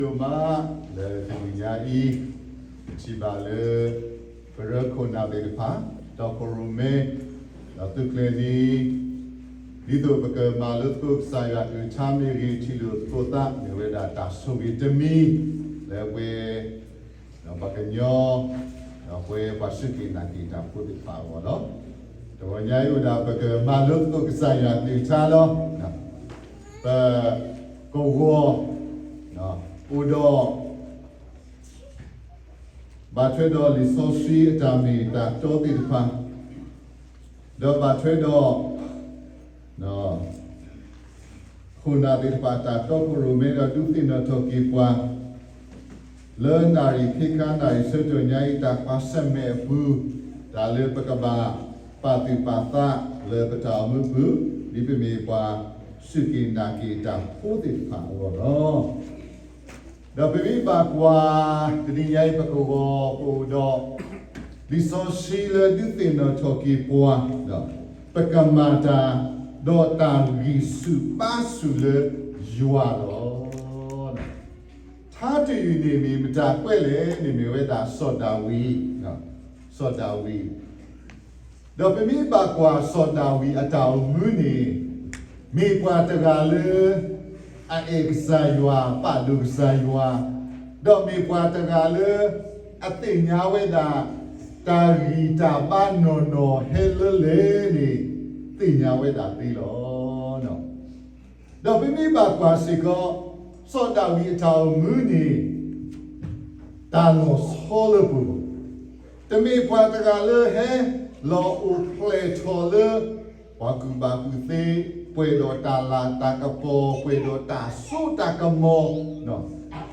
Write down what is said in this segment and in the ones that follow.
ဒိၣ်မးလၢတနံၤညါအံၤ, ပထံၣ်ဘၣ်လၢ ပရၢခိၣ်နၢ်သ့ၣ်တဖၣ် တီခိၣ်ရိၣ်မဲ ဒီးသုးကျဲၤန့ၣ် ဒ်သိးပကမၤလိသကိးကစၢ်ယွၤအကလုၢ်ကထါမ့ၢ်ဂ့ၤ, ထံၣ်လိာ်သကိးသးမ့ၢ်ဝဲဒၣ်တၢ်ဆိၣ်ဂ့ၤတမံၤ လၢပှဲၤ ဒီးပှၤကညီ ဒီးပှဲၤပှၤစူၢ်က့ၤနာ်က့ၤတၢ်ဖိသ့ၣ်တဖၣ်အဂီၢ်လီၤ. တဂီၤညါအံၤအိၣ်ဒၣ်ပကမၤလိသကိးကစၢ်ယွၤအကလုၢ်ကထါလီၤ. ပကဝီၤ အိၣ်ဒီး ဘၣ်ထွဲဒီးလံာ်စီဆှံအတၢ်မ့ၢ်တၢ်တီသ့ၣ်တဖၣ်, ဒီးဘၣ်ထွဲဒီး ခိၣ်နၢ်သ့ၣ်တဖၣ်အတၢ်တီခိၣ်ရိၣ်မဲဒီးဒုးသ့ၣ်နီၣ်ထီၣ်က့ၤပှၤ လၢနၣ်ရံၣ်ခ့ခါနၣ်ရံၣ်ဆၢကတီၢ်ညါအံၤ တၢ်ကွၢ်ဆၢၣ်မဲာ်အပူၤ တၢ်လၢပကဘၣ်ပာ်သူၣ်ပာ်သးလၢပတၢ်အိၣ်မူပူၤ ဒ်ပမ့ၢ်ပှၤစူၢ်က့ၤနာ်က့ၤတၢ်ဖိသ့ၣ်တဖၣ်အဂီၢ်လီၤ. ဒီးပမ့ၢ်ဘၣ်ကွၢ်တနံၤညါအံၤ ပကဝီၤပအိၣ်ဒီး လံာ်စီဆှံလၢဒုးသ့ၣ်နီၣ်ထီၣ်က့ၤပှၤ ပကမၤတၢ်ဒီးတၢ်ဂံၢ်ဆူၣ်ဘါဆူၣ်လၢယွၤလီၤ. ထါတယုၢ်န့ၣ်မ့ၢ်မတၤကွဲးလဲၣ်န့ၣ် မ့ၢ်ဝဲဒၣ်စီၤဒၤဝံး, စီၤဒၤဝံး ဒီးပမ့ၢ်ဘၣ်ကွၢ်စီၤဒၤဝံးအတၢ်အိၣ်မူန့ၣ် မ့ၢ်ပှၤတဂၤလၢ အအဲၣ်ကစၢ်ယွၤ ပာ်ဒိၣ်ကစၢ်ယွၤ, ဒီးမ့ၢ်ပှၤတဂၤလၢ အသ့ၣ်ညါဝဲဒၣ် တၢ်ဂံၢ်တၢ်ဘါနီၢ်နီၢ်ဟဲလၢလဲၣ်န့ၣ် သ့ၣ်ညါဝဲဒၣ်သ့လီၤ. ဒီးပမ့ၢ်ဘၣ်ကွၢ်စ့ၢ်ကီး စီၤဒၤဝံးအတၢ်အိၣ်မူန့ၣ် တၢ်လီၤဆီလၢပှဲၤလီၤ. တမ့ၢ်ပှၤတဂၤလၢဟဲလီၤအိၣ်ဖျဲၣ်ထီၣ်လၢ ပှၤကူၣ်ဘၣ်ကူၣ်သ့, ပှဲၤဒီးတၢ်လၤတၢ်ကပီၤ, ပှဲၤဒီးတၢ်စိတၢ်ကမီၤ,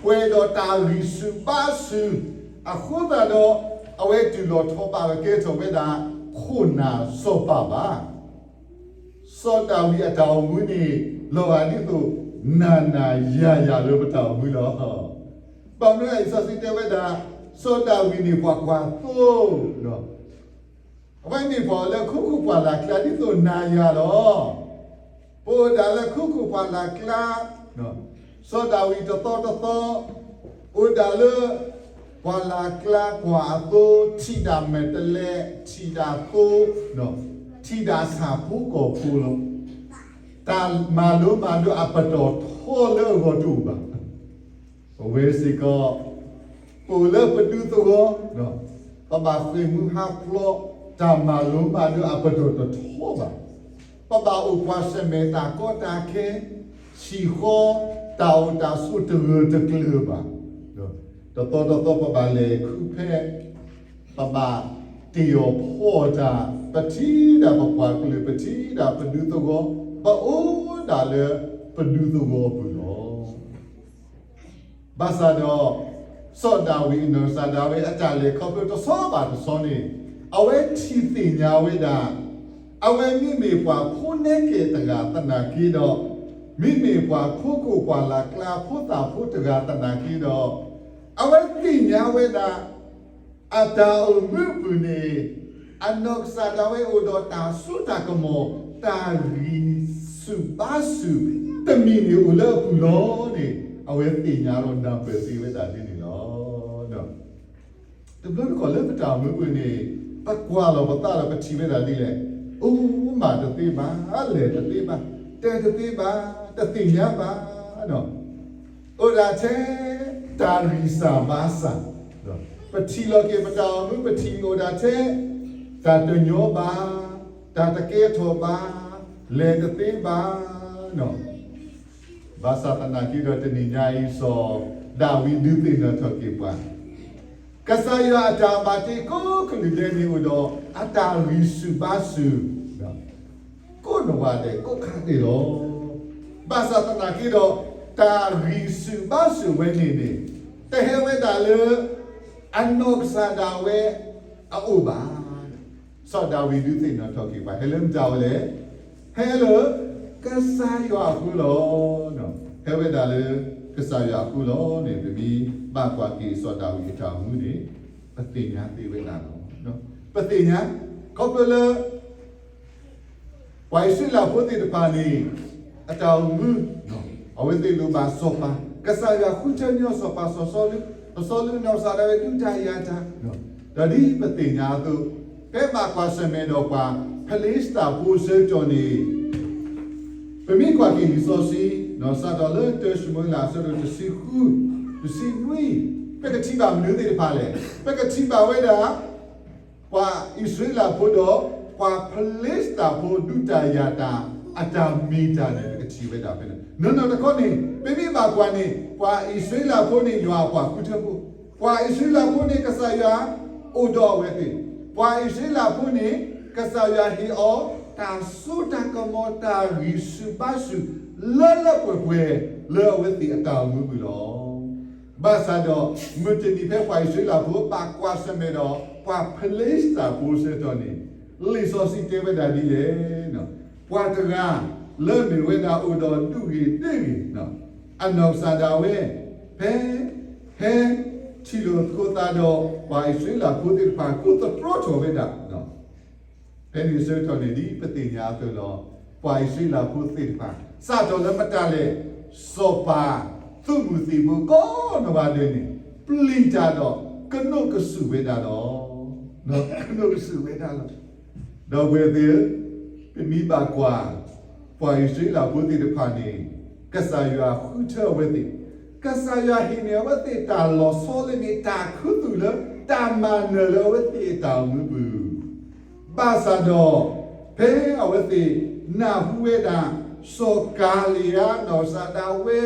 ပှဲၤဒီးတၢ်ဂံၢ်ဆူၣ်ဘါဆူၣ်, အဃိသတးဒီး အဝဲတုၤလီၤထီၣ်ဘၣ်ကဲထီၣ်ဝဲဒၣ် ခိၣ်နၢ်စီၤပၤဘၣ်. စီၤဒၤဝံးအတၢ်အိၣ်မူန့ၣ် လီၤဂာ်ဒ်သိး နၤနၤယၤယၤလၢပတၢ်အိၣ်မူလီၤ. ဘၣ်မနုၤလၢလံာ်စီဆှံတဲဝဲဒၣ် စီၤဒၤဝံးန့ၣ်ပှၤကွၢ်သိ, အဝဲမ့ၢ်ပှၤအိၣ်လၢခိခိၣ်ပှၢ်လၢ်ကျါဒ်သိးနၤယၤလီၤ. ပအိၣ်ဒၣ်လၢခိခိၣ်ပှၢ်လၢ်ကျါ, စီၤဒၤဝံးတသီတသီ အိၣ်ဒၣ်လၢ ပှၢ်လၢ်ကျါကွၢ်အသိ, ထံၣ်ဒၣ်မဲာ်တဲးလဲး, ထံၣ်ဒၣ်သိ, ထံၣ်ဒၣ်ဆၣ်ဖိကီၢ်ဖိလီၤ. တၢ်မၤလိမၤဒိးအပတီၢ်ထီလၢအဂီၢ်တအိၣ်ဘၣ်. ပဝဲစ့ၢ်ကီး ပအိၣ်လၢပဒူသဝီ, ပဘၣ်ဃ့ၢ်မှံဟးဖျိး တၢ်မၤလိမၤဒိးအပတီၢ်တထီဘၣ်. ပဘၣ်အိၣ်ကွၢ်ဆၢၣ်မဲာ်တၢ်ကီတၢ်ခဲ, ဟံၣ်ဃီတၢ်အိၣ်တၢ်ဆိးတဂၢၢ်တကျၢၤဘၣ်. တသီတသီပဘၣ်လဲၤခူၣ်ဖဲ, ပဘၣ်တ့ၢ်အီၣ်ဖီအီၣ်တၢ်, ပထံၣ်ဒၣ်ပပှၤကလုာ်, ပထံၣ်ဒၣ်ပဒူသဝီ, ပအိၣ်ဒၣ်လၢပဒူသဝီပူၤလီၤ. ဘၣ်ဆၣ်ဒီး စီၤဒၤဝံးအနီၢ်ကစၢ်ဒၣ်ဝဲ အတၢ်လဲၤခီဖျိတဆီဘၣ်တဆီန့ၣ် အဝဲထံၣ်သ့ၣ်ညါဝဲဒၣ် အဝဲမ့မ့ၢ်ပှၤဖိနဲကဲတဂၤသနာ်က့ဒီး, မ့မ့ၢ်ပှၤခိခိၣ်ပှၢ်လၢ်ကျါဖိသၣ်ဖိတဂၤသနာ်က့ဒီး, အဝဲသ့ၣ်ညါဝဲဒၣ် အတၢ်အိၣ်မူအပူၤန့ၣ် အနီၢ်ကစၢ်ဒၣ်ဝဲအိၣ်ဒီးတၢ်စိတၢ်ကမီၤ, တၢ်ဂံၢ်ဆူၣ်ဘါဆူၣ်တမံၤန့ၣ်အိၣ်လၢအပူၤလီၤန့ၣ် အဝဲသ့ၣ်ညါဒီးနၢ်ပၢၢ်သ့ဝဲဒၣ်ဒ်န့ၣ်လီၤ. တဘျီတခီၣ်လၢပတၢ်အိၣ်မူပူၤန့ၣ် ပကွၢ်လီၤပသးဒီးပထံၣ်ဝဲဒၣ်ဒ်လဲၣ်, အိၣ်မးတသ့ဘၣ်, လဲၤတသ့ဘၣ်, တဲတသ့ဘၣ်, တသ့ၣ်ညါဘၣ် အိၣ်ဒၣ်ထဲ တၢ်ဂံၢ်စၢ်ဘါစၢ်, ပထံၣ်လီၤက့ၤပတၢ်အိၣ်မူ ပထံၣ်အိၣ်ဒၣ်ထဲ တၢ်တညီဘၣ်, တၢ်တကဲထီၣ်ဘၣ်, လဲၤတသ့ဘၣ်. ဘၣ်ဆၣ်သနာ်က့ဒီးတနံၤညါအံၤ စီၤဒၤဝံးဒုးသ့ၣ်နီၣ်ထီၣ်က့ၤပှၤ ကစၢ်ယွၤအတၢ်ဘၣ်တ့ကိးကလုာ်ဒဲးန့ၣ်အိၣ်ဒီး အတၢ်ဂံၢ်ဆူၣ်ဘါဆူၣ် ကိးနဝၤဒဲးကိးခါဒဲးလီၤ. ဘၣ်ဆၣ်သနာ်က့ဒီး တၢ်ဂံၢ်ဆူၣ်ဘါဆူၣ်ဝဲန့ၣ်န့ၣ် တဟဲဝဲဒၣ်လၢ အနီၢ်ကစၢ်ဒၣ်ဝဲအအိၣ်ဘၣ်. စီၤဒၤဝံးဒုးသ့ၣ်နီၣ်ထီၣ်က့ၤပှၤ ဟဲလၢမတၤအိၣ်လဲၣ်. ဟဲလၢ ကစၢ်ယွၤအဃိလီၤ. ဟဲဝဲဒၣ်လၢ ကစၢ်ယွၤအဃိလီၤန့ၣ် ပမ့ၢ်ဘၣ်ကွၢ်က့ၤစီၤဒၤဝံးအတၢ်အိၣ်မူန့ၣ် ပသ့ၣ်ညါသ့ဝဲဒၣ်လီၤ. ပသ့ၣ်ညါ ခီဖျိလၢ ပှၤအံၣ်စရ့လးဖိသ့ၣ်တဖၣ်န့ၣ် အတၢ်အိၣ်မူ အဝဲသ့ၣ်လိၣ်ဘၣ်စီၤပၤ ကစၢ်ယွၤဃုထၢန့ၢ်အီၤစီၤပၤစီၤစီလူး, စီၤစီလူးနီၢ်ကစၢ်ဒၣ်ဝဲဒုးတၢ်ယၤတၢ်, ဒီးဒ်ပသ့ၣ်ညါအသိး, ဖဲဘၣ်ကွၢ်ဆၢၣ်မဲာ်ဒီးပှၤဖလ့ၡသးဖိအဆၢကတီၢ်န့ၣ်, ပမ့ၢ်ကွၢ်က့ၤလံာ်စီဆှံ, စးထီၣ်လၢတၢၡမူၤအ့လးအဆၢဒိၣ်တဆံဃု, တဆံနွံ, ပကထံၣ်ဘၣ်မနုၤသ့ၣ်တဖၣ်လဲၣ်. ပကထံၣ်ဘၣ်ဝဲဒၣ် ပှၤအံၣ်စရ့လးဖိဒီး ပှၤဖလ့ၡသးဖိဒုးတၢ်ယၤတၢ် အတၢ်မ့ၢ်တၢ်န့ၣ် ပကထံၣ်ဝဲဒၣ်ဖဲန့ၣ်. နီၢ်နီၢ်တခီန့ၣ် ပမ့ၢ်ဘၣ်ကွၢ်န့ၣ် ပှၤအံၣ်စရ့လးဖိန့ၣ် ယွၤအပှၤဃုထၢဖိ, ပှၤအံၣ်စရ့လးဖိန့ၣ် ကစၢ်ယွၤအိၣ်ဒီးအဝဲသ့ၣ်, ပှၤအံၣ်စရ့လးဖိန့ၣ် ကစၢ်ယွၤဟ့ၣ်အီၤ တၢ်စိတၢ်ကမီၤ တၢ်ဂံၢ်ဆူၣ်ဘါဆူၣ် လၢလၢပှဲၤပှဲၤ လၢအဝဲသ့ၣ်အတၢ်အိၣ်မူပူၤလီၤ. ဘၣ်ဆၣ်ဒီး မုၢ်တနံၤဖဲပှၤအံၣ်စရ့လးဖိ ဘၣ်ကွၢ်ဆၢၣ်မဲာ်ဒီး ပှၤဖလ့ၡသးဖိအဆၢကတီၢ်န့ၣ်, လံာ်စီဆှံတဲဝဲဒၣ်ဒ်လဲၣ်, ပှၤတဂၤ လၢမ့ၢ်ဝဲဒၣ်အိၣ်ဒီးဒူၣ်ဂ့ၤဒ့ၣ်ဂ့ၤ, အနီၢ်ကစၢ်ဒၣ်ဝဲ ဖဲ ဟဲထံၣ်လိာ်သကိးသးဒီး ပှၤအံၣ်စရ့လးဖိသ့ၣ်တဖၣ် ကိးသတြီထီၣ်ဝဲဒၣ် ဖဲန့ၣ်အဆၢကတီၢ်န့ၣ် ဒ်ပသ့ၣ်ညါအသိးလီၤ. ပှၤအံၣ်စရ့လးဖိသ့ၣ်တဖၣ် စးထီၣ်လၢမတၤလဲၣ်, စီၤပၤ သုးမုၢ်သံၣ်ဘိကိးနီၢ်ဂၤဒဲးန့ၣ် ပျံၤတၢ်ဒီး ကနိးကစုာ်ဝဲဒၣ်လီၤ. ကနိးကစုာ်ဝဲဒၣ်လီၤ. ဒီပုၢ်ဝဲၢ်သ့ၣ်ဧၢ, ပမ့ၢ်ဘၣ်ကွၢ် ပှၤအံၣ်စရ့လးဖိသ့ၣ်တဖၣ်န့ၣ် ကစၢ်ယွၤဃုထၢအဝဲသ့ၣ်, ကစၢ်ယွၤဟ့ၣ်န့ၢ်အဝဲသ့ၣ်တၢ်လီၤဆီလၢမ့ၢ်တၢ်ခူသူၣ်လၢ တၢ်မၤနၢၤလၢအဝဲသ့ၣ်အတၢ်အိၣ်မူပူၤ ဘၣ်ဆၣ်ဒီး ဖဲအဝဲသ့ၣ်နၢ်ဟူဝဲဒၣ် စီၤကၤလံယါနီၢ်ကစၢ်ဒၣ်ဝဲ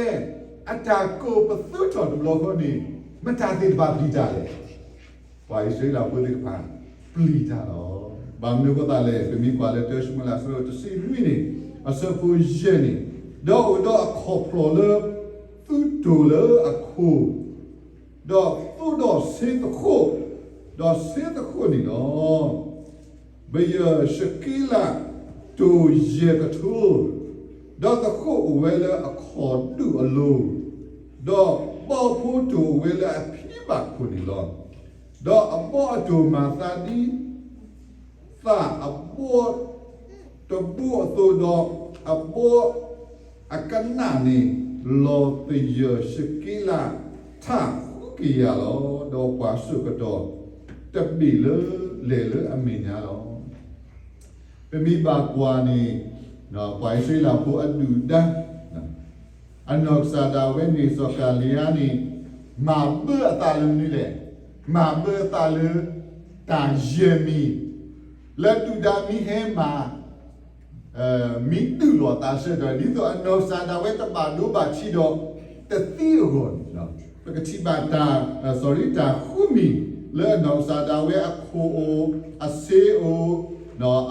အတၢ်ကိးပသူထီၣ်တဘျီဃီန့ၣ် မတၤသ့ၣ်တဖၣ်ပျံၤတၢ်လဲၣ်. ပှၤအံၣ်စရ့လးဖိသ့ၣ်တဖၣ် ပျံၤတၢ်လီၤ. ဘၣ်မနုၤအဃိသတးလဲၣ်, ပမ့ၢ်ကွၢ်လၢတၢၡမူၤအ့လးအဆၢဒိၣ်တဆံနွံန့ၣ် အဆၢဖိယဲၢ်န့ၣ်, ဒီးအိၣ်ဒီးအခီၣ်ဖျီၣ်လၢ သူတိၢ်လၢအခိၣ် ဒီးသိးဒီးစ့သဃိၣ်, ဒီးစ့သဃိၣ်န့ၣ်လီၤ. ဘယၢၢ်ၡက့လးတိၢ်ယဲၢ်ကထိ, ဒီးသဃိၣ်အိၣ်ဝဲလၢအခီၣ်ဒူၣ်အလိၤ, ဒီးဘီဖိတိၢ်အိၣ်ဝဲလၢအဖံဘၣ်ခိၣ်န့ၣ်လီၤ. ဒီးအဘီအတိၢ်မၤသးဒ် သးအဘီတဘိအသိးဒီး အဘီအကနၣ်န့ၣ် လီၤဘယၢၢ်ၡက့လးထးဃုကယၤလီၤ. ဒီးပှၤစိာ်ကတီၢ်တဘ့ၣ်လၢလဲၤလၢအမဲာ်ညါလီၤ. ပမ့ၢ်ဘၣ်ကွၢ်န့ၣ် ပှၤအံၣ်စရ့လးဖိအဒုၣ်ဒါ အနီၢ်ကစၢ်ဒၣ်ဝဲန့ၣ် စီၤကၤလံယါန့ၣ် မၤဘၢအသးလၢမနုၤလဲၣ်. မၤဘၢအသးလၢ တၢ်ယဲၢ်မံၤ လၢဒုၣ်ဒါမ့ၢ်ဟဲမၤ မ့ၢ်ဒုးလိာ်သးအဆၢကတီၢ် ဒ်သိးအနီၢ်ကစၢ်ဒၣ်ဝဲတဘၣ်ဒိဘၣ်ထံးဒီး တသံအဂီၢ်န့ၣ်လီၤ. ပကထံၣ်ဘၣ်တၢ် sorry တၢ်ဃုမံၤ လၢအနီၢ်ကစၢ်ဒၣ်ဝဲအခိၣ်အိၣ်, အစ့အိၣ်,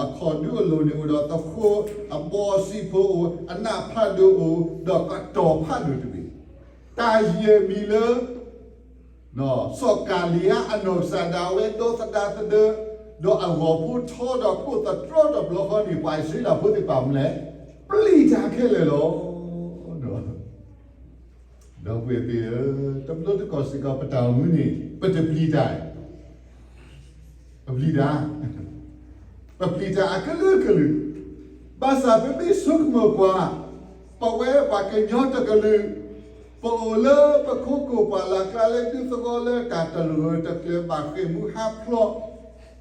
အခီၣ်ဒူၣ်အလိၤန့ၣ်အိၣ်ဒီးသဃိၣ်, အဘီအစံာ်ဖိအိၣ်, အနးဖးဒိၣ်အိၣ်, ဒီးကတီၤဖးဒိၣ်တဘ့ၣ်. တၢ်ယဲၢ်မံၤလၢ စီၤကၤလံယါအနီၢ်ကစၢ်ဒၣ်ဝဲဒီသဒၣ်သဒၢ, ဒီးအဂီၤဖိထီဒီးကိးသတြီတဘျီဃီန့ၣ် ပှၤအံၣ်စရ့လးဖိသ့ၣ်တဖၣ်မနုၤလဲၣ်, ပျံၤတၢ်ခဲလၢာ်လီၤ. ဒီပုၢ်ဝဲၢ်သ့ၣ်ဧၢ, တဘျီတခီၣ်စ့ၢ်ကီးပတၢ်အိၣ်မူန့ၣ် ပတပျံၤတၢ် ပပျံၤတၢ်, ပပျံၤတၢ်အကလုာ်ကလုာ်, ဘၣ်ဆၣ်ပမ့ၢ်ဆိကမိၣ်ကွၢ် ပဝဲပှၤကညီတကလုာ်, ပအိၣ်လၢပခိၣ်ကိၢ်ပှၢ်လၢ်ကျါလၢဒူသဝီလၢတၢ်တလၢၤတကျဲၤဘၣ်ဃ့ၢ်မူဟးဖျိး,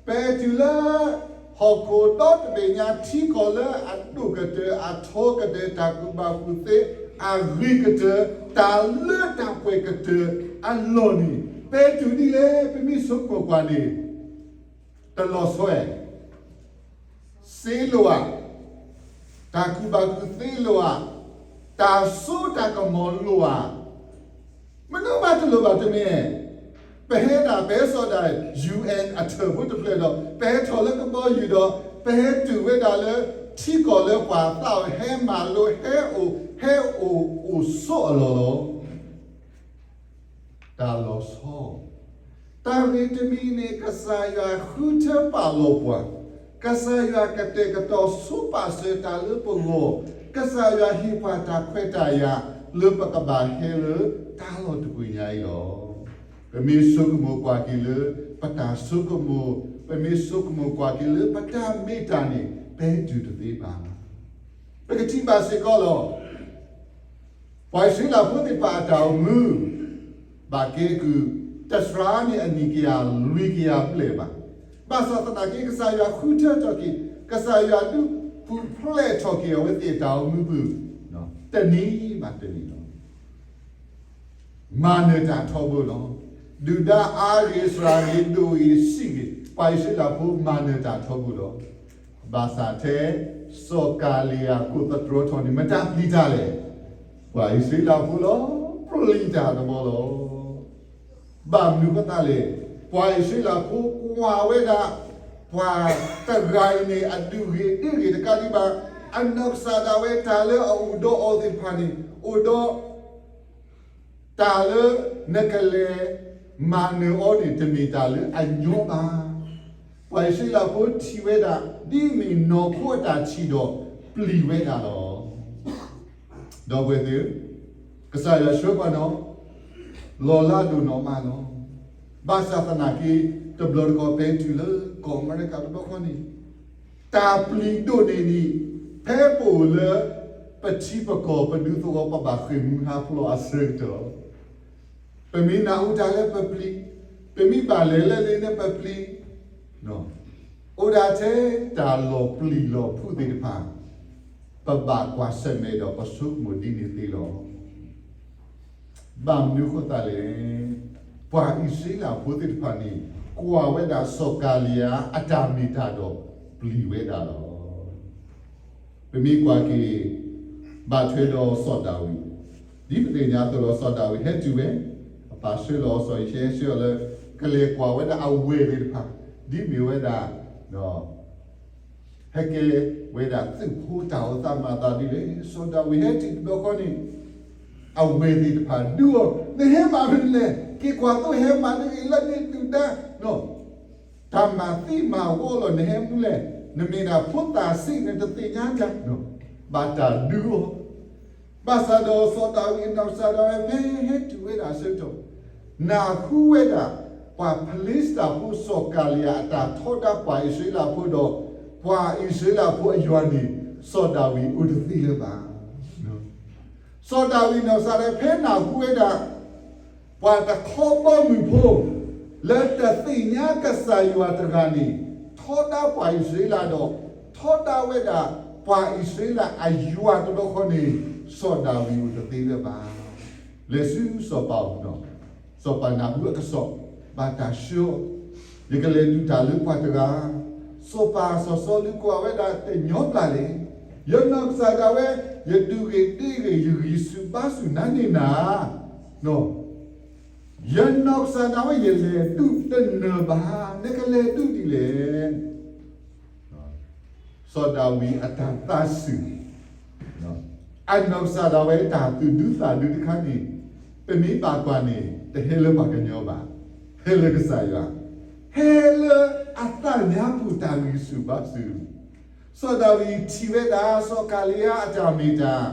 ပဟဲတုၤလၢ ဟီၣ်ခိၣ်ဒီတဘ့ၣ်ညါထံကီၢ်လၢအဒိၣ်ကတၢၢ်အထီကတၢၢ် တၢ်ကူၣ်ဘၣ်ကူၣ်သ့အဂ့ၤကတၢၢ် တၢ်လၢတၢ်ပှဲၤကတၢၢ်အလီၢ်န့ၣ် ပဟဲတုၤဒ်လဲၣ် ပမ့ၢ်ဆိကမိၣ်ကွၢ်န့ၣ် တလီၤဆီဧါ, စ့လိာ်ဧါ, တၢ်ကူၣ်ဘၣ်ကူၣ်သ့လိာ်ဧါ, တၢ်စိတၢ်ကမီၤလိာ်ဧါ, မနုၤမးတလိၣ်ဘၣ်တမ့ၢ်, ပဟဲဒၣ် ပဟဲစိာ်ဒၣ် ယူၣ်အဲၣ် အထၢၣ်ဖိတဖျၢၣ်ဒီး ပဟဲထီၣ်လၢကဘီယူၤဒီး ပဟဲတုၤဝဲဒၣ်လၢ ထံကီၢ်လၢပှၤသးဟဲမၤလိ ဟဲအိၣ် ဟဲအိၣ်အိၣ်ဆိးအလီၢ်လီၤ. တၢ်လီၤဆီ, တၢ်ဂ့ၢ်တမံၤန့ၣ် ကစၢ်ယွၤဃုထၢပာ်လီၤပှၤ, ကစၢ်ယွၤကတဲာ်ကတီၤဆိပာ်စၢၤတၢ်လၢပဂီၢ်, ကစၢ်ယွၤဟ့ၣ်ပှၤတၢ်ခွဲးတၢ်ယာ် လၢပကဘၣ်ဟဲလၢတၢ်လီၢ်တပူၤညါအံၤလီၤ. ပမ့ၢ်ဆိကမိၣ်ကွၢ်က့ၤလၢ ပတၢ်ဆိကမိၣ်, ပမ့ၢ်ဆိကမိၣ်ကွၢ်က့ၤလၢပတၢ်မ့ၢ်တၢ်န့ၣ် ပဟဲတုၤတသ့ဘၣ်. ပကထံၣ်ဘၣ်စ့ၢ်ကီးလီၤ. ပှၤအံၣ်စရ့လးဖိသ့ၣ်တဖၣ်အတၢ်အိၣ်မူ ဘၣ်ကဲကုၢ် တစှၤန့ၢ်အနံၣ်ကယၤလွံၢ်ကယၤဘျဲၣ်ဘၣ်. ဘၣ်ဆၣ်သနာ်က့ ကစၢ်ယွၤဃုထၢထီၣ်က့ၤ, ကစၢ်ယွၤဒုးပူၤဖျဲးထီၣ်က့ၤအဝဲသ့ၣ်အတၢ်အိၣ်မူပူၤ တနံၤဘၣ်တနံၤလီၤ. မၤနၢၤတၢ်ထီဘိလီၤ. ဒုၣ်ဒါအါဂ့ၤ စှၤဂ့ၤ ဒိၣ်ဂ့ၤဆံးဂ့ၤ ပှၤအံၣ်စရ့လးဖိမၤနၢၤတၢ်ထီဘိလီၤ. ဘၣ်ဆၣ်ထဲ စီၤကၤလံယၤကိးသတြီထီၣ်န့ၣ် မတၤပျံၤတၢ်လဲၣ်. ပှၤအံၣ်စရ့လးဖိလီၤ. ပျံၤတၢ်တဘျီလီၤ. ဘၣ်မနုၤအဃိသတးလဲၣ်. ပှၤအံၣ်စရ့လးဖိကွၢ်ဝဲဒၣ် ပှၤတဂၤအံၤန့ၣ် အဒုးဂ့ၤဒုးဂ့ၤတကးဒံးဘၣ်, အနီၢ်ကစၢ်ဒၣ်ဝဲတၢ်လၢအအိၣ်ဒီးအီၤသ့ၣ်တဖၣ်န့ၣ် အိၣ်ဒီး တၢ်လၢနကလဲၤမၤနၢၤအီၤန့ၣ် တမ့ၢ်တၢ်လၢအညီဘၣ်. ပှၤအံၣ်စရ့လးဖိထံၣ်ဝဲဒၣ် ဒ်မ့ၢ်နီၢ်ခိအတၢ်ထံၣ်ဒီးပျံၤဝဲဒၣ်လီၤ. ဒီပုၢ်ဝဲၢ်သ့ၣ်ဧၢ, ကစၢ်ယွၤဆှၢပှၤနီၤ, လီၤလးဒိၣ်နီၢ်မးလီၤ. ဘၣ်ဆၣ်သနာ်က့ တဘျီတခီၣ်ဖဲတုၤလၢကီၢ်အမဲရကၤတဘျီဃီန့ၣ် တၢ်ပျံၤဒိၣ်န့ၢ်ဒံး ဖဲပအိၣ်လၢ ပထံပကီၢ်ပဒူသဝီပဘၣ်ဃ့ၢ်မှံဟးဖျိးအဆၢကတီၢ်, ပမ့ၢ်နၢ်ဟူတၢ်လၢပပျံၤ, ပမ့ၢ်ဘၣ်လဲၤလၢလ့န့ၣ်ပပျံၤ, အိၣ်ဒၣ်ထဲတၢ်လီၤပျံၤလီၤဖုးသ့ၣ်တဖၣ်, ပဘၣ်ကွၢ်ဆၢၣ်မဲာ်ဒီးပဆိကမိၣ်ဒ်န့ၣ်သ့လီၤ. ဘၣ်မနုၤအဃိသတးလဲၣ်. ပှၤအံၣ်စရ့လးဖိသ့ၣ်တဖၣ်န့ၣ် ကွၢ်ဝဲဒၣ်စီၤကၤလံယၤအတၢ်မ့ၢ်တၢ်ဒီးပျံၤဝဲဒၣ်လီၤ. ပမ့ၢ်ကွၢ်က့ၤ ဘၣ်ထွဲဒီးစီၤဒၤဝံး, ဒ်ပသ့ၣ်ညါအသိးလီၤ စီၤဒၤဝံးဟဲတုၤဝဲ, အပၢ်ဆှၢလီၤစီၤယံးၡဲဟဲဆှၢအီၤလၢ ကလဲၤကွၢ်ဝဲဒၣ်အဝဲၢ်သ့ၣ်တဖၣ်, ဒ်မ့ၢ်ဝဲဒၣ် ဟဲကဲဝဲဒၣ်သုးဖိတၢ်အိၣ်သးမၤသးဒ်လဲၣ်. စီၤဒၤဝံးဟဲတုၤတဘျီဃီန့ၣ် အဝဲၢ်သ့ၣ်တဖၣ်ဒုးအီၤ, နဟဲမၤမနုၤလဲၣ်, က့ၤကွၢ်သိးဟဲမၤတဂ့ၤလၢန့ၣ်ဒုၣ်ဒါ, တၢ်မၤသံမၤဝီလီၤ နဟဲမနုၤလဲၣ်, နမ့ၢ်ဒၣ်ဖိသၣ်ဆံး နတသ့ၣ်ညါတၢ်, ဘၣ်တၢ်ဒုးအီၤ ဘၣ်ဆၣ်ဒီးစီၤဒၤဝံးအနီၢ်ကစၢ်ဒၣ်ဝဲဖဲဟဲတုၤဝဲဒၣ်အဆၢကတီၢ်, နၢ်ဟူဝဲဒၣ် ပှၤဖလ့ၡသးဖိစီၤကၤလံယၤအတၢ်ထီဒါပှၤအံၣ်စရ့လးဖိဒီး ပှၤအံၣ်စရ့လးဖိအယွၤန့ၣ် စီၤဒၤဝံးအိၣ်တသ့လၢၤဘၣ်. စီၤဒၤဝံးနီၢ်ကစၢ်ဒၣ်ဝဲဖဲနၢ်ဟူဝဲဒၣ် ပှၤတခီဘီမုၢ်ဖိ လၢတသ့ၣ်ညါကစၢ်ယွၤတဂၤန့ၣ် ထီဒါပှၤအံၣ်စရ့လးဒီး ထီဒါဝဲဒၣ်ပှၤအံၣ်စရ့လးအယွၤတဘျီဃီန့ၣ် စီၤဒၤဝံးအိၣ်တသ့လၢၤဘၣ်. လဲၤဆူစီၤပၤအအိၣ်, စီၤပၤနၢ်ဟူအကစီၣ် ဘၣ်တၢ်ဆှၢအီၤ, ယကလဲၤဒုးတၢ်လၢပှၤတဂၤ, စီၤပၤစီၤစီလူးကွၢ်ဝဲဒၣ်တညီဘျၣ်လဲၣ်, ယနီၢ်ကစၢ်ဒၣ်ဝဲ ယဒုးဂ့ၤဒုးဂ့ၤ ယဂံၢ်ဆူၣ်ဘါဆူၣ်နၤန့ၣ်နၤ ယနီၢ်ကစၢ်ဒၣ်ဝဲယလဲၤဒုးတနၢၤဘၣ်, နကလဲၤဒုးဒ်လဲၣ်. စီၤဒၤဝံးအတၢ်သးဆူၣ်, အနီၢ်ကစၢ်ဒၣ်ဝဲတၢ်သူၣ်ဒူသးဒူတခါန့ၣ် ပမ့ၢ်ဘၣ်ကွၢ်န့ၣ် တဟဲလၢပှၤကညီဘၣ်, ဟဲလၢကစၢ်ယွၤ, ဟဲလၢအသးညါပူၤတၢ်ဂံၢ်ဆူၣ်ဘါဆူၣ် စီၤဒၤဝံးထံၣ်ဝဲဒၣ် စီၤကၤလံယၤအတၢ်မ့ၢ်တၢ်,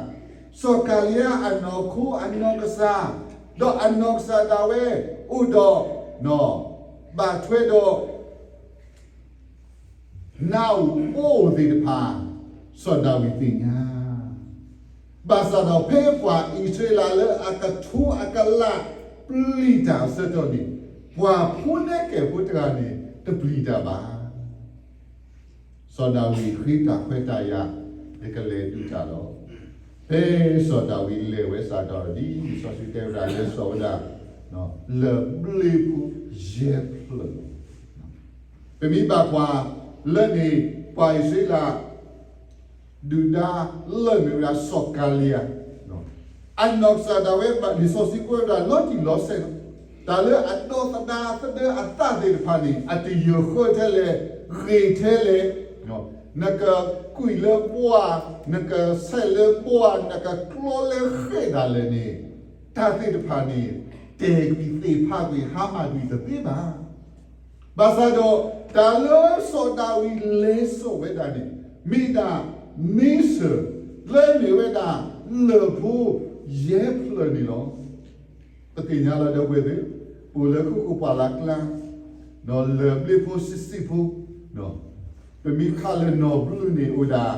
စီၤကၤလံယၤအနီၢ်ခိအနီၢ်ကစၢ်, ဒီးအနီၢ်ကစၢ်ဒၣ်ဝဲ အိၣ်ဒီး ဘၣ်ထွဲဒီး နၢ်အိၣ်ဘိၣ်သ့ၣ်တဖၣ်, စီၤဒၤဝံးသ့ၣ်ညါ ဘၣ်ဆၣ်ဒီးဖဲပှၤအံၣ်စရ့လးလၢအကထိအကလးပျံၤတၢ်အဆၢကတီၢ်န့ၣ်, ပှၤဖိနဲကဲၣ်ဖိတဂၤန့ၣ် တပျံၤတၢ်ဘၣ်. စီၤဒၤဝံးဃ့တၢ်ခွဲးတၢ်ယာ် ကလဲၤဒုးတၢ်လီၤ. ဖဲစီၤဒၤဝံးလဲၤဝဲစးထီၣ် ဒ်လံာ်စီဆှံတဲဝဲဒၣ် လဲၤစိာ်ဝဲဒၣ် လၢၢ်ဘျ့ဖိယဲၢ်ဖျၢၣ် ပမ့ၢ်ဘၣ်ကွၢ်လၢန့ၣ် ပှၤအံၣ်စရ့လး ဒုၣ်ဒါလၢမ့ၢ်ဝဲဒၣ်စီၤကၤလံယၤ, အနီၢ်ကစၢ်ဒၣ်ဝဲဘၣ်လံာ်စီဆှံကိးဝဲဒၣ်လီၤတံၢ်လီၤဆဲးလီၤ. တၢ်လၢအဒီသဒၢသဒၢအသးသ့ၣ်တဖၣ်န့ၣ် အတယၢၤဃၢထဲလဲၣ်, ဂ့ၤထဲလဲၣ်, နကကွံာ်လၢဘှါ, နကဆဲးလၢဘှါ, နကကျီလၢဃဲၣ်ဒၣ်လဲာ်န့ၣ်, တၢ်သ့ၣ်တဖၣ်န့ၣ် တဲာ်ကွံာ်သ့ၣ်ဖးကွံာ်ဟါမၢ်ကွံာ်တသ့ဘၣ်. ဘၣ်ဆၣ်ဒီး တၢ်လၢစီၤဒၤဝံးလဲၤစိာ်ဝဲဒၣ်န့ၣ် မ့ၢ်ဒၣ်မ့ၢ်စၢၤ လၢမ့ၢ်ဝဲဒၣ်လၢၢ်ဖိယဲၢ်ဖျၢၣ်န့ၣ်လီၤ. ပသ့ၣ်ညါလီၤဒီပုၢ်ဝဲၢ်သ့ၣ်, ပအိၣ်လၢခိခိၣ်ပှၢ်လၢ်ကျါ, လၢၢ်ဘျ့ဖိဆံးဆံးဖိ, ပမ့ၢ်ခးလၢၢ်နီၣ်ဘျုးန့ၣ်အိၣ်ဒၣ်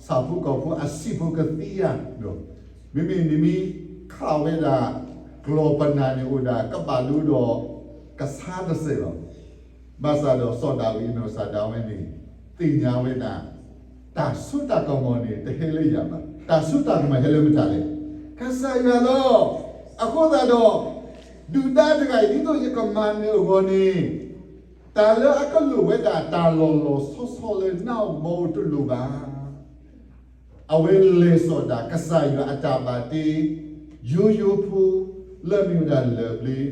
ဆၣ်ဖိကီၢ်ဖိအဆံးဖိကသံယၤ, မ့မ့ၢ်နမ့ၢ် ဃၣ်ဝဲဒၣ် ကျီၢ်ပနၢ်န့ၣ်အိၣ်ဒၣ် ကဘၣ်ဒိဒီး ကဆါတစဲးလီၤ. ဘၣ်ဆၣ်ဒီးစီၤဒၤဝံးအနီၢ်ကစၢ်ဒၣ်ဝဲန့ၣ် သ့ၣ်ညါဝဲဒၣ် တၢ်စိတၢ်ကမီၤန့ၣ် တဟဲလၢယၤဘၣ်. တၢ်စိတၢ်ကမီၤဟဲလၢမတၤလဲၣ်. ကစၢ်ယွၤလီၤ. အဃိသတးဒီး ဒုၣ်ဒါတဂၤအံၤ ဒ်သိးယကမၤနၢၤအဂီၢ်န့ၣ် တၢ်လၢအကလိၣ်ဝဲဒၣ်တၢ်လီၤလီၤဆီဆီလၢနးအီၣ်ဘီအီၤတလိၣ်ဘၣ်. အဝဲလဲၤစိာ်တၢ်ကစၢ်ယွၤအတၢ်ဘၣ်တ့ ယိယိဖိ လၢအမ့ၢ်ဝဲဒၣ်လၢၢ်ဘျ့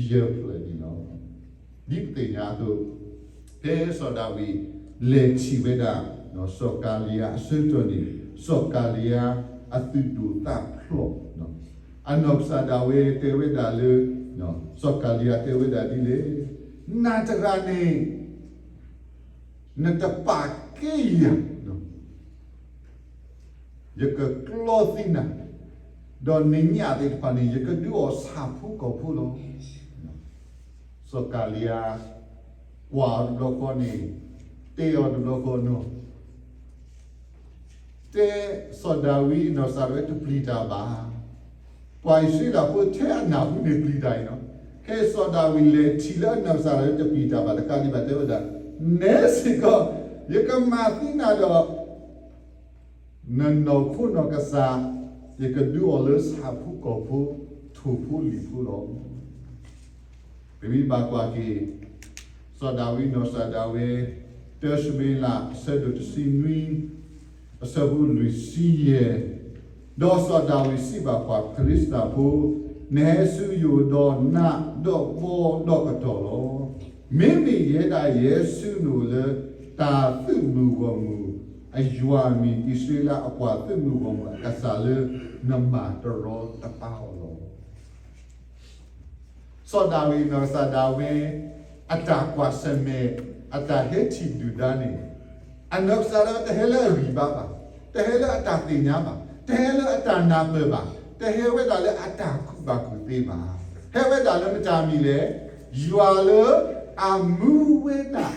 ယဲၢ်ဖျၢၣ်န့ၣ်လီၤ. ဒ်ပသ့ၣ်ညါအသိး ဖဲစီၤဒၤဝံးလဲၤထံၣ်ဝဲဒၣ် စီၤကၤလံယါအဆၢကတီၢ်န့ၣ် စီၤကၤလံယါအသုးဒိၣ်သးဖျိး အနီၢ်ကစၢ်ဒၣ်ဝဲတဲဝဲဒၣ်လၢ စီၤကၤလံယါတဲဝဲဒၣ်ဒ်လဲၣ်, နၤတဂၤန့ၣ် နတပာ်ကဲယၤ ယကကျီသံနၤ, ဒီးနညၣ်သ့ၣ်တဖၣ်န့ၣ် ယကဒုးအီၣ်ဆၣ်ဖိကီၢ်ဖိလီၤ. စီၤကၤလံယါ ကွၢ်အီၤတဘျီဃီန့ၣ် တဲအီၤတဘျီဃီနီၤ, တဲစီၤဒၤဝံးအနီၢ်ကစၢ်ဒၣ်ဝဲတပျံၤတၢ်ဘၣ်. ပှၤအံၣ်စရ့လးဖိထဲအနၢ်ဟူန့ၣ်ပျံၤတၢ်အံၤနီၤ, ဖဲစီၤဒၤဝံးလဲၤထံၣ်လၢအနီၢ်ကစၢ်ဒၣ်ဝဲတပျံၤတၢ်ဘၣ်တကးဒံးဘၣ်တဲဝဲဒၣ်, နဲစ့ၢ်ကီး ယကမၤသံနၤဒီး နနီၢ်ခိနီၢ်ကစၢ် ယကဒုးအီၣ်လၢဆၣ်ဖိကီၢ်ဖိ ထိၣ်ဖိလံၣ်ဖိလီၤ. ပမ့ၢ်ဘၣ်ကွၢ်က့ၤ စီၤဒၤဝံးနီၢ်ကစၢ်ဒၣ်ဝဲ တၢၡမူၤအ့လး အဆၢဒိၣ်တဆံနွံ အဆၢဖိလွံၢ်ဆံယဲၢ်, ဒီးစီၤဒၤဝံးစံးဘၣ်ပှၤဖလံၡသးဖိ, နဟဲဆူယအိၣ်ဒီးနးဒီးဘီဒီးကတီၢ်လီၤ. မ့မ့ၢ်ယဲဒၣ်ယဟဲဆူနအိၣ်လၢ တၢ်သုးမုၢ်ဂီၢ်မုၢ် အယွၤအမံၤ အံၣ်စရ့လးအပှၤသုးမုၢ်ဂီၢ်မုၢ်အကစၢ်လၢ နမၤတရီတပါအီၤလီၤ. စီၤဒၤဝံးနီၢ်ကစၢ်ဒၣ်ဝဲ အတၢ်ကွၢ်ဆၢၣ်မဲာ် အတၢ်ဟဲထံၣ်ဒုၣ်ဒါန့ၣ် အနီၢ်ကစၢ်ဒၣ်ဝဲတဟဲလၢအဂံၢ်ဘါဘၣ်, တဟဲလၢအတၢ်သ့ၣ်ညါဘၣ်, တဟဲလၢအတၢ်နၢ်ပၢၢ်ဘၣ်, တဟဲဝဲဒၣ်လၢအတၢ်ကူၣ်ဘၣ်ကူၣ်သ့ဘၣ်. ဟဲဝဲဒၣ်လၢမတၤမံၤလဲၣ်, ယွၤလၢအမူဝဲဒၣ်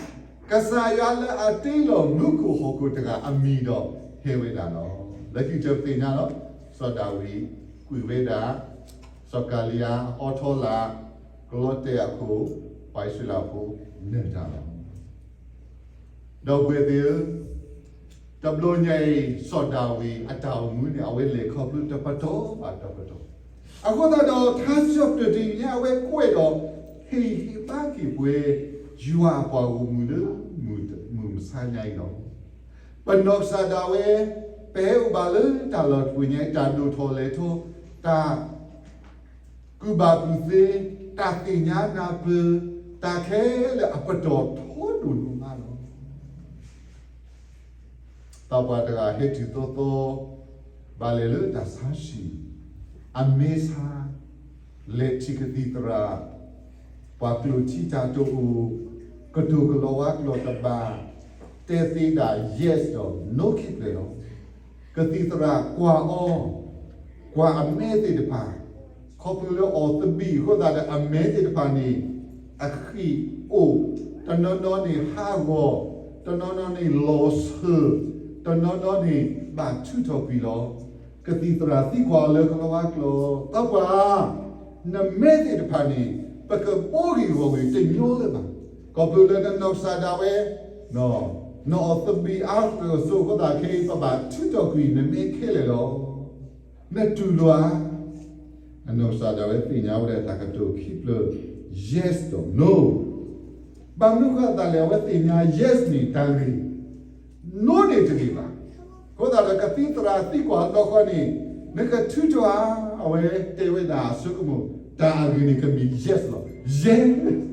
ကစၢ်ယွၤလၢအတ့လီၤမူခိၣ်ဟီၣ်ခိၣ်တဂၤအမံၤဒီးဟဲဝဲဒၣ်လီၤ. လၢခံကတၢၢ်ပသ့ၣ်ညါလီၤ, စီၤဒၤဝံးကွံာ်ဝဲဒၣ် စီၤကၤလံယါအီထီလာ် ကလီတဲာ်အခိၣ် ပှၤအံၣ်စရ့လးဖိနၢၤတၢ်လီၤ. ဒီပုၢ်ဝဲၢ်သ့ၣ်ဧၢ, တဘျီညါအံၤ စီၤဒၤဝံးအတၢ်အိၣ်မူန့ၣ် အဝဲလဲၤခီဖျိတပတီၢ်ဘၣ်တပတီၢ်, အဃိသတးဒီး ထါစံးထီၣ်ပတြၢၤတနံၤညါ အဝဲကွဲးဒီး ဟ့ၣ်ဂံၢ်ဟ့ၣ်ဘါက့ၤပဝဲ ယွၤအပှၤဂီၢ်မုၢ်လၢ မုၢ်မဆါညါအံၤလီၤ. ပနီၢ်ကစၢ်ဒၣ်ဝဲ ပဟဲအိၣ်ဘၣ်လၢတၢ်လီၢ်တပူၤညါအံၤ တၢ်ဒိၣ်ထီၣ်လဲၤထီၣ် တၢ် ကူၣ်ဘၣ်ကူၣ်သ့, တၢ်သ့ၣ်ညါနၢ်ပၢၢ်, တၢ်ခဲလၢာ်အပတီၢ်ထီဒိၣ်ဒိၣ်မးလီၤ. သးပှၢ်တဂၤဟဲတုၤသီသီ ဘၣ်လဲၤလၢတၢ်ဆါဟံၣ်, အမ့ၢ်ဆါ, လဲၤထံၣ်ကသံၣ်သရၣ်, ပှၤကျိာ်ထံတၢ်တအိၣ်, ကတိၤကလီၤဝါကျိာ်တဘၣ်, တဲသ့ဒၣ် yes ဒီး no ခံဖျၢၣ်လီၤ. ကသံၣ်သရၣ်ကွၢ်အီၤ, ကွၢ်အမဲသ့ၣ်တဖၣ်, ခီဖျိလၢအီၣ်သဘံၣ်အဃိသတးဒီး အမဲသ့ၣ်တဖၣ်န့ၣ် အဃံၣ်အိၣ်, တနီၤနီၤန့ၣ်ဟးဂီၤ, တနီၤနီၤန့ၣ်လီၤဆၢၣ်, တနီၤနီၤန့ၣ်ဘၣ်ထုးထီၣ်ကွံာ်လီၤ. ကသံၣ်သရၣ်သံကွၢ်အီၤလၢကလီၤဝါကျိာ်, သးပှၢ်, နမဲသ့ၣ်တဖၣ်န့ၣ် ပကဘှီဂ့ၢ်ဂီၢ်ဂ့ၢ်တညီလၢၤဘၣ်. ခီဖျိလၢနနီၢ်ကစၢ်ဒၣ်ဝဲ နအီၣ်သဘံၣ်အါကစီၣ်အဃိသတးခဲအံၤ ပဘၣ်ထုးထီၣ်ကွံာ်နမဲခဲလၢာ်လီၤ. နတူၢ်လိာ်ဧါ. အနီၢ်ကစၢ်ဒၣ်ဝဲသ့ၣ်ညါဝဲဒၣ်တၢ်ကတိၤခံဖျၢၣ် yes ဒီး no. ဘၣ်မနုၤဃိသတးလဲၣ် အဝဲသ့ၣ်ညါ yes န့ၣ်တၢ်ဂ့ၤ, no န့ၣ်တဂ့ၤဘၣ်. အဃိသတးဒီးကသံၣ်သရၣ်သံကွၢ်အီၤတဘျီဃီန့ၣ် နကထုးထီၣ်ဧါ, အဝဲတဲဝဲဒၣ်အဆိကမိၣ် တၢ်အဂ့ၤန့ၣ်ကမ့ၢ် yes လီၤ. Yes.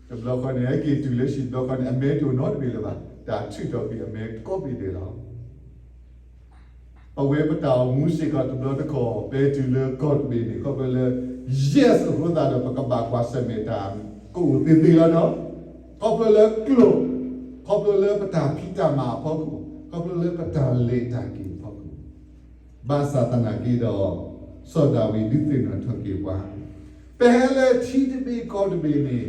တဘျီဃီန့ၣ် ဟဲက့ၤတုၤလၢဟံၣ်တဘျီဃီန့ၣ် အမဲတအိၣ်နီတဘ့ၣ်လၢၤဘၣ်, တၢ်ထုးထီၣ်ကွံာ်အမဲကိးဘ့ၣ်ဒဲးလီၤ. ပဝဲပတၢ်အိၣ်မူစ့ၢ်ကီးတဘျီတခီၣ် ပတုၤလၢကီၢ်တဘ့ၣ်န့ၣ် ခီဖျိလၢ yes အဃိသတးဒီး ပကဘၣ်ကွၢ်ဆၢၣ်မဲာ်တၢ်ကအိၣ်သ့သ့လီၤနီၤ. ခီဖျိလၢကျိာ်, ခီဖျိလၢပတၢ်ဖံးတၢ်မၤအဖီခိၣ်, ခီဖျိလၢပတၢ်လဲၤတၢ်က့ၤအဖီခိၣ် ဘၣ်ဆၣ်သနာ်က့ဒီး စီၤဒၤဝံးဒုးသ့ၣ်နီၣ်ထီၣ်က့ၤပှၤ, ပဟဲလၢထံတဘ့ၣ်ကီၢ်တဘ့ၣ်န့ၣ်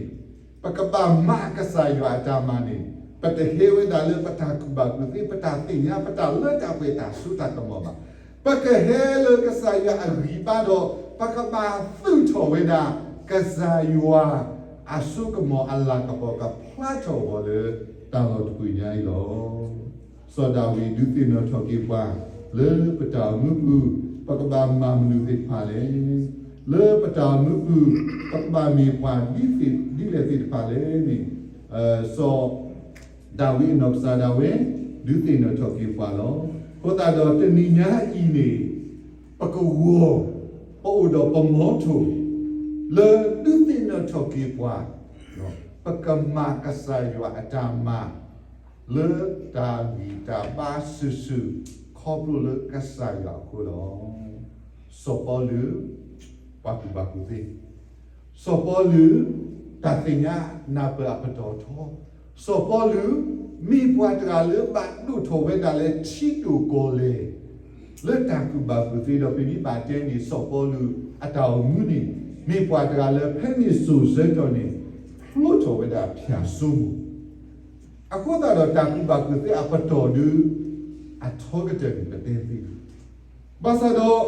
ပကဘၣ်မၤကစၢ်ယွၤအတၢ်မၤန့ၣ် ပတဟဲဝဲဒၣ်လၢပတၢ်ကူၣ်ဘၣ်ကူၣ်သ့, ပတၢ်သ့ၣ်ညါ, ပတၢ်လၢတၢ်ပှဲၤတၢ်စိတၢ်ကမီၤဘၣ်. ပ ပကဟဲလၢကစၢ်ယွၤအဂံၢ်ဘါဒီး ပကဘၣ်သူၣ်ထီၣ်ဝဲဒၣ် ကစၢ်ယွၤအစိကမီၤအလၤကပီၤ ကဖျါထီၣ်အဂီၢ်လၢတၢ်လီၢ်တပူၤညါအံၤလီၤ. စီၤဒၤဝံးဒုးသ့ၣ်နီၣ်ထီၣ်က့ၤပှၤ လၢပတၢ်အိၣ်မူပူၤ ပကဘၣ်မၤမနုၤသ့ၣ်တဖၣ်လဲၣ်. လၢပတၢ်အိၣ်မူပူၤ ပကဘၣ်မ့ၢ်ပှၤဒ်လဲၣ်သ့ၣ်တဖၣ်လဲၣ်န့ၣ် စီၤဒၤဝံးအနီၢ်ကစၢ်ဒၣ်ဝဲ ဒုးသ့ၣ်နီၣ်ထီၣ်က့ၤပှၤလီၤ. အဃိသတးဒီးတနံၤညါအံၤန့ၣ် ပကဝီၤ ပအိၣ်ဒီးပမီထိၣ် လၢဒုးသ့ၣ်နီၣ်ထီၣ်က့ၤပှၤ ပကမၤကစၢ်ယွၤအတၢ်မၤ လၢတၢ်ဂံၢ်တၢ်ဘါစုာ်စုာ် ခီဖျိလၢကစၢ်ယွၤအဃိလီၤ. စီၤပီလူး ပှၤကူၣ်ဘၣ်ကူၣ်သ့, စီၤပီလူး တၢ်သ့ၣ်ညါနၢ်ပၢၢ်အပတီၢ်ထီ, စီၤပီလူး မ့ၢ်ပှၤတဂၤလၢဘၣ်ဒိၣ်ထီၣ်ဝဲဒၣ်လၢထံဒိၣ်ကီၢ်လဲၢ် လၢတၢ်ကူၣ်ဘၣ်ကူၣ်သ့ဒီး ပမ့ၢ်ဘၣ်တဲန့ၣ် စီၤပီလူးအတၢ်အိၣ်မူန့ၣ် မ့ၢ်ပှၤတဂၤလၢဖဲန့ၣ်စိၤဆၢကတီၢ်န့ၣ် ဖျိထီၣ်ဝဲဒၣ်ဖၠၣ်စိမိၤ အဃိသတးဒီးတၢ်ကူၣ်ဘၣ်ကူၣ်သ့အပတီၢ်ဒုး အထီကတၢၢ်န့ၣ် ပတဲသ့လီၤ. ဘၣ်ဆၣ်ဒီး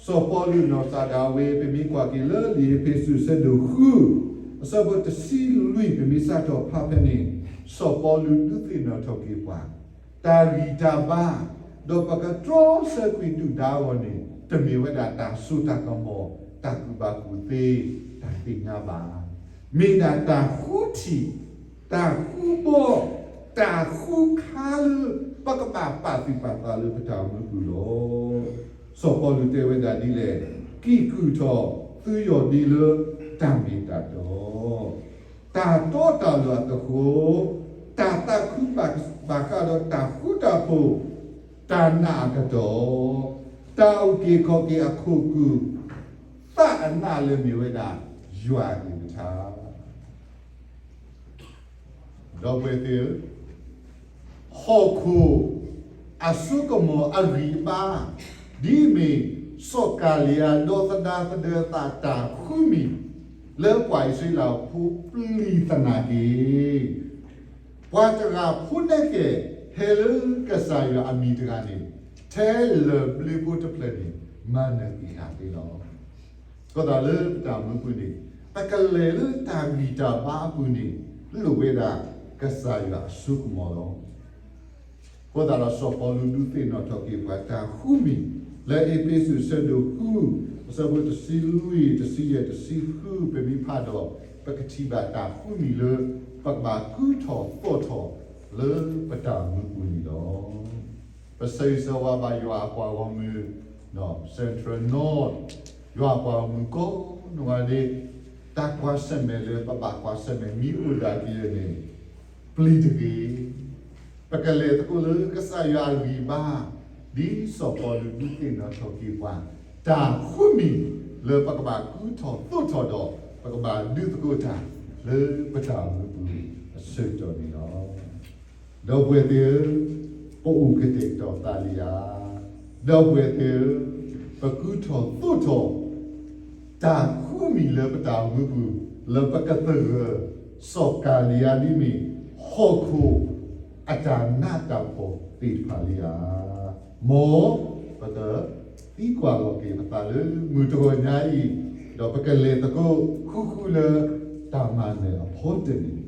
စီၤပီလူးနီၢ်ကစၢ်ဒၣ်ဝဲ ပမ့ၢ်ကွၢ်က့ၤလၢလံာ်အ့းဖ့းစူးအဆၢဒိၣ်ဃု အဆၢဖိတဆံလွံၢ် ပမ့ၢ်စးထီၣ်ဖးဖဲန့ၣ် စီၤပီလူးဒုးသ့ၣ်နီၣ်ထီၣ်က့ၤပှၤ တၢ်ဂံၢ်တၢ်ဘါ ဒီးပကတြီဆၢကွံာ်ဒုၣ်ဒါအဂီၢ်န့ၣ် တမ့ၢ်ဝဲဒၣ်တၢ်စိတၢ်ကမီၤ တၢ်ကူၣ်ဘၣ်ကူၣ်သ့ တၢ်သ့ၣ်ညါဘၣ်. မ့ၢ်ဒၣ်တၢ်ဃုထံၣ်, တၢ်ဃုဘီ, တၢ်ဃုခါလၢ ပကဘၣ်ပာ်သူၣ်ပာ်သးလၢပတၢ်အိၣ်မူပူၤလီၤ. စီၤပီလူးတဲဝဲဒၣ်ဒ်လဲၣ်, ကံၢ်ကုၢ်ထီၣ် သုယီၢ်ဒ့လၢတၢ်မ့ၢ်တၢ်တီ တၢ်တီတၢ်လိၤအသဃိ, တၢ်သးခုဘၣ်ဃးဒီးတၢ်ဃူတၢ်ဖိး, တၢ်နာ်အကတီၢ်, တၢ်အုၣ်က့ၤခီၣ်က့ၤအခိၣ်ကုၢ်, သးအနးလၢမ့ၢ်ဝဲဒၣ်ယွၤအကလုၢ်ကထါ ဒီပုၢ်ဝဲၢ်သ့ၣ်ဧၢ, ဟီၣ်ခိၣ်အစိကမီၤအဂံၢ်အဘါ, ဒ်အမ့ၢ်စီၤကၤလံယၤ ဒီသဒၢသဒၢသးတၢ်ဃုမံၤ လၢပှၤအံၣ်စရ့လးဖိပျံၤသနာ်က့ ပှၤတဂၤဖိနဲၣ်ကဲၣ် ဟဲလၢကစၢ်ယွၤအမံၤတဂၤန့ၣ် ထဲလၢၢ်ဘျ့ဖိတဖျၢၣ်န့ၣ် မၤနၢၤက့ၤတၢ်သ့လီၤ. အဃိသတးလၢပတၢ်မူပူၤန့ၣ် ပကလဲၤလၢတၢ်ဂံၢ်တၢ်ဘါအပူၤန့ၣ် လိၣ်ဝဲဒၣ်ကစၢ်ယွၤအစိကမီၤလီၤ. အဃိသတးဒီးစီၤပီလူးဒုးသ့ၣ်နီၣ်ထီၣ်က့ၤပှၤတၢ်ဃုမံၤ လၢအ့းဖ့းစူးအဆၢဒိၣ်ဃု အဆၢဖိတဆံလွံၢ်, တဆံယဲၢ်, တဆံဃု ပမ့ၢ်ဖးဒီး ပကထံၣ်ဘၣ်တၢ်ဃုမံၤလၢ ပကဘၣ်ကူထီၣ်သိးထီၣ်လၢပတၢ်မူပူၤန့ၣ်လီၤ. ပဆၢဂ့ၤဆၢဝါဘၣ်ယွၤအပှၤဂီၢ်မုၢ် Central North ယွၤအပှၤဂီၢ်မုၢ်ကိးနီၢ်ဂၤဒဲး, တၢ်ကွၢ်ဆၢၣ်မဲာ်လၢပဘၣ်ကွၢ်ဆၢၣ်မဲာ်မ့ၢ်အိၣ်ဒၣ်က့ၤန့ၣ် ပျံၤတဂ့ၤ. ပကလဲၤသကိးလၢကစၢ်ယွၤအဂံၢ်ဘါ, ဒ်စီၤပီလူးဒုးသ့ၣ်နီၣ်ထီၣ်က့ၤပှၤ တၢ်ဃုမံၤလၢပကဘၣ်ကူထီၣ်သိးထီၣ်ဒီး ပကဘၣ်ဒုးသကိးတၢ်လၢပတၢ်မူပူၤအဆၢကတီၢ်န့ၣ်လီၤ. ဒီပုၢ်ဝဲၢ်သ့ၣ်ဧၢ, ပအိၣ်ကတဲာ်ကတီၤသးလံဧါ. ဒီပုၢ်ဝဲၢ်သ့ၣ်ဧၢ, ပကူထီၣ်သိးထီၣ် တၢ်ဃုမံၤလၢပတၢ်အိၣ်မူပူၤ လၢပကသဂၢၢ် စီၤကၤလံယၤဒ်မ့ၢ် ဟီၣ်ခိၣ်အတၢ်နးတၢ်ဖှီၣ်သ့ၣ်တဖၣ်လံဧါ. မ်ပကသံကွၢ်လီၤက့ၤပသးလၢမုၢ်တဂီၤညါအံၤ, ဒီးပကလဲၤသကိးဃုဃုလၢတၢ်မၤနၢၤအဖီတၢၢ်န့ၣ်